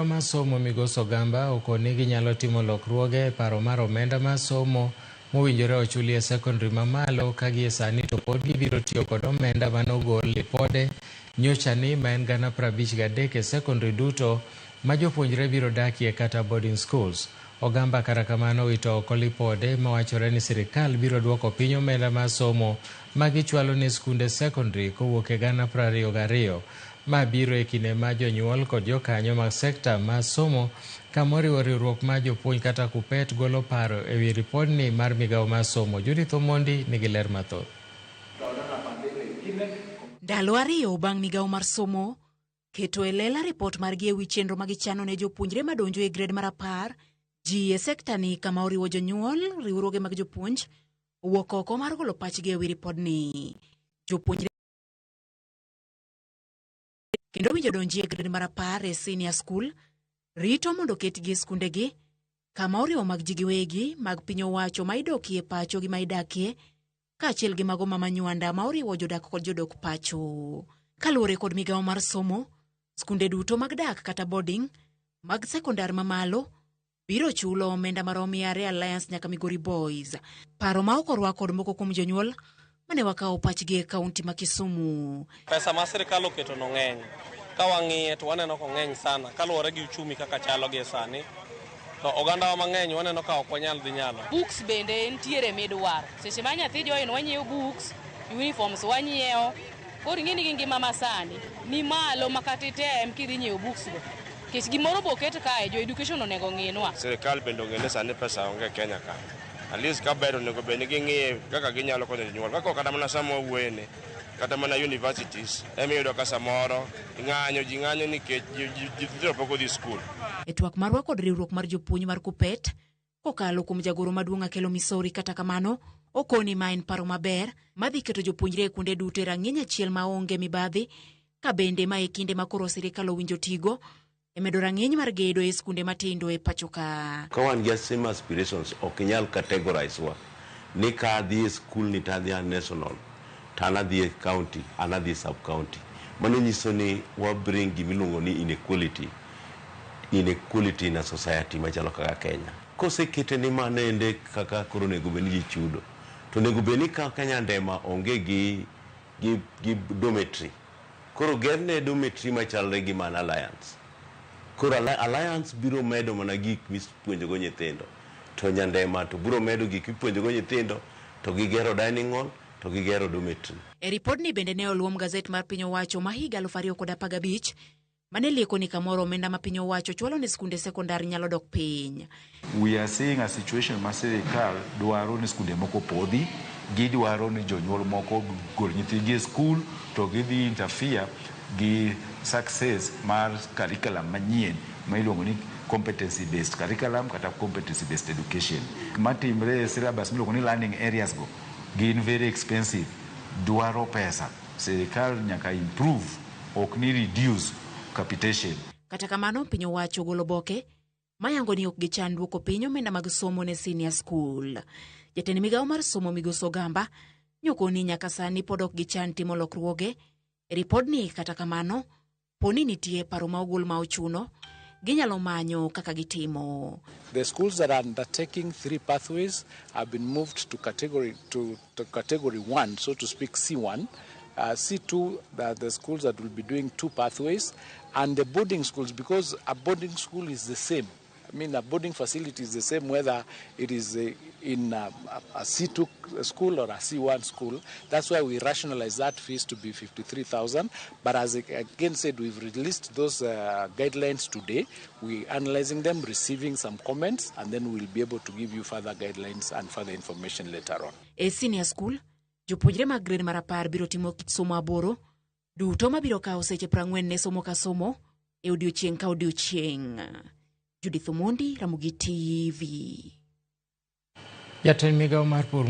Mar somo Migosi Ogamba okoni ginyalo timo lokruoge e paro mar omenda mar somo mowinjore ochuli e sekondari mamalo ka gie sani to pod gibiro tiyo kod omenda manogol lipode nyochani ma en gana 53 e sekondari duto ma jopuonjre biro dakie kata boarding schools. Ogamba kata kamano owito oko lipode mawachore ni sirikal biro duoko piny omenda mar somo ma gichwalo ne skunde sekondari kowuok e gana 22. Ma biro e kinde ma jonyuol kod jokanyo mag sekta mar somo kama oriwo riwruok mar jopuonj kata KUPPET golo paro e wi ripodni mar migawo mar somo. Judith Omondi nigi ler mathoth. Ndalo 2 bang' migawo mar somo keto e lela ripot margi e wi chenro ma gichano ne jopuonjre madonjo e grade mar 10, ji e sekta ni kama oriwo jonyuol, riwruoge mag jopuonj owuok oko mar golo pachgi e wi ripodni. Jopuonjre kendo winjo donji e grade mar 10 e senior school rito mondo oketgi e skundegi kama oriwo mag ji giwegi mag piny owacho ma idokie pacho gi ma idakie kaachiel gi mago ma manywanda ma oriwo jodak kod jodok pacho. Kaluwore kod migawo mar somo, skunde duto mag dak kata boarding mag sekondar mamalo biro chulo omenda marom yare Alliance nyaka Migori Boys. Paro ma ok orwak kod moko kuom jonyuol mane wakawo pachgi e kaunti ma Kisumu. Pesa ma sirikal oketo no ng'eny. Ka wang'iye to waneno ko ng'eny sana kaluwore gi uchumi kaka chalo gie sani. To ogandawa mang'eny waneno ka ok wanyal dhi nyalo. Books bende nitiere midwaro. Seche ma nyathi join wanyiewo books, uniforms wanyiewo. Koro ing'e ni gi ngima masani ni malo ma kata item kidhi nyiewo books go. Nikech gimoro bo oket kae, jo education onego ng'inwa. Sirikal bende ong'e ni sani pesa onge Kenya ka. At least ka ber onego bed ni ging'iye kaka ginyalo konyo jonyuol. Kaka kata mana sama wawuoye ni, kata mana universities, ema iyudo ka samoro ng'anyo, ji ng'anyo nikech nyithindo pok odhi skul. E twak marwa kod riwruok mar jopuonj mar KUPPET, kokalo kuom jagoro maduong' Akelo Misori, kata kamano, okoni ma en paro maber madhi keto jopuonjre e kuonde duto e rang'iny achiel maonge mibadhi, ka bende ma e kinde ma koro sirikal owinjo tigo e medo rang'iny mar gedo e skunde matindo e pacho ka. Ka wan gi same aspirations, ok inyal categorize wa ni ka adhi e skul ni to adhi a national, to an adhi e county, an adhi e sub county. Mano nyiso ni wa bring gimiluongo ni inequality, inequality in a society machalo kaka Kenya. Kosekete ni mano ende kaka koro onego bed ni ji chudo, to onego bed ni kaka Nyandema onge gi dormitory. Koro gerne dormitory machalre gi man Alliance. Koro Alliance biro medo mana gik mipuonjogo nyithindo, to Nyandema to biro medo gik mipuonjogo nyithindo, to gigero dining hall, to gigero dormitory. E ripodni bende ne oluom gazet mar piny owacho ma higa 2015 mane lieko ni kamoro omenda ma piny owacho chwalo ne skunde sekondar nyalo dok piny. We are seeing a situation ma sirikal dwaro ni skunde moko podhi, gidwaro ni jonyuol moko gol nyithindgi e skul, to gidhi interfere gi success mar curriculum manyien ma iluongo ni competency based curriculum kata competency based education. Matimre e syllabus miluongo ni learning areas go gin very expensive, dwaro pesa. Sirikal nyaka improve, ok ni reduce capitation. Kata kamano, piny owacho ogolo oboke mayango ni ok gichan duoko piny omenda mag somo ne senior school. Jatend migawo mar somo Migosi Ogamba nyokoni nyaka sani pod ok gichan timo lokruoge e ripodni. Kata kamano, poni nitie paro ma ogol ma ochuno, ginyalo manyo kaka gitimo. The schools that are undertaking 3 pathways have been moved to category 1, so to speak, C1. C2, the schools that will be doing 2 pathways, and the boarding schools, because a boarding school is the same. I mean, a boarding facility is the same whether it is in a C2 school or a C1 school. That's why we rationalize that fees to be 53,000. But as I again said, we've released those guidelines today. We're analyzing them, receiving some comments, and then we'll be able to give you further guidelines and further information later on. E senior school, jopuonjre mag grade mar 10 biro timo kit somo 8 duto mabiro kawo seche 40 ne somo ka somo e odiochieng' ka odiochieng'. Judith Omondi, Ramogi TV. Jatend migawo mar pur